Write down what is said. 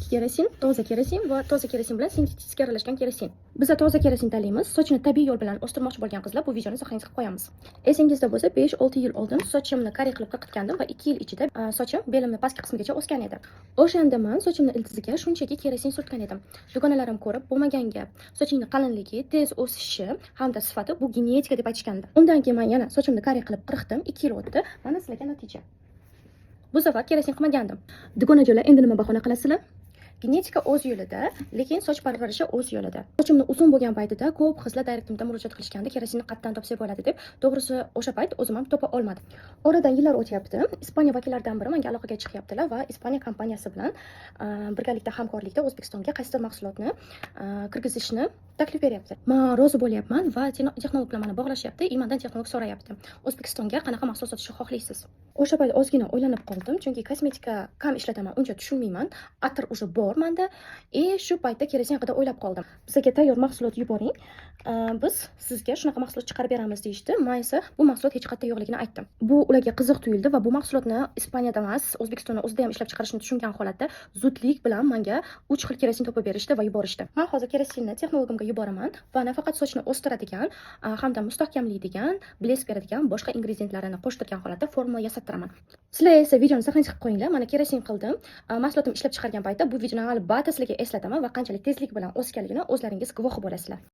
Sintetik kerosin, toza kerosin va toza kerosin bilan sintetik aralashgan kerosin. Biza toza kerosin tanlaymiz. Sochni tabiiy yo'l bilan o'stirmoqchi bo'lgan qizlar, bu videoni saqlangiz qilib qo'yamiz. Esingizda bo'lsa, 5-6 yil oldin sochimni каре qilib qirqitgandim va 2 yil ichida sochim belimni pastki qismigacha o'sgan edi. O'shanda man sochimni ildiziga shunchaki kerosin surtgan edim. Dugonalarim ko'rib, "Bo'lmagan gap, sochingni qalinligi, tez o'sishi hamda sifati bu genetika", deb aytishgandi. Undan keyin man yana sochimni каре qilib qirqdim, 2 yil o'tdi. Mana sizlarga natija. Bu safar kerosin qilmagandim. Dugonajolar, endi nima bahona qilasizlar? Genetika o'z yo'lida, lekin soch parvarishi o'z yo'lida. Sochimni uzun bo'lgan paytida ko'p qizlar direktimda murojaat qilishgandi, kerosinni qayerdan topsak bo'ladi deb. To'g'risi, o'sha payt o'zim ham topa olmadim. Oradan yillar o'tyapti. Ispaniya vakillaridan biri menga aloqaga chiqyaptilar va Ispaniya kompaniyasi bilan birgalikda, hamkorlikda O'zbekistonga qaysidir mahsulotni kirgizishni taklif beryapti. Man rozi bo'lyapman va texnolog bilan mani bog'lashyapti. И mandan texnolog so'rayapti: "O'zbekistonga qanaqa mahsulot sotishni xohlaysiz?" O'sha payt ozgina o'ylanib qoldim, chunki kosmetika kam ishlataman, uncha tushunmayman. Atir уже bor manda. И shu paytda kerosin haqida o'ylab qoldim. "Bizga tayyor mahsulot yuboring, biz sizga shunaqa mahsulot chiqarib beramiz", deyishdi. Man esa bu mahsulot hech qayerda yo'qligini aytdim. Bu ularga qiziq tuyuldi va bu mahsulotni Ispaniyada emas, O'zbekistonda o'zida ham ishlab chiqarishni tushungan holatda zudlik bilan menga uch xil kerosin topib berishdi va yuborishdi. Man hozir kerosinni texnologimga yuboraman va nafaqat sochni o'stiradigan, hamda mustahkamlaydigan, блеск beradigan boshqa ingrediyentlarini qo'shtirgan holatda formula yasattiraman. Sizlar esa videoni saqlanch qilib qo'yinglar. Mana, kerosin qildim. Mahsulotimni ishlab chiqargan paytda bu videoni albatta sizlarga eslataman va qanchalik tezlik bilan o'sganligini o'zlaringiz guvohi bo'lasizlar.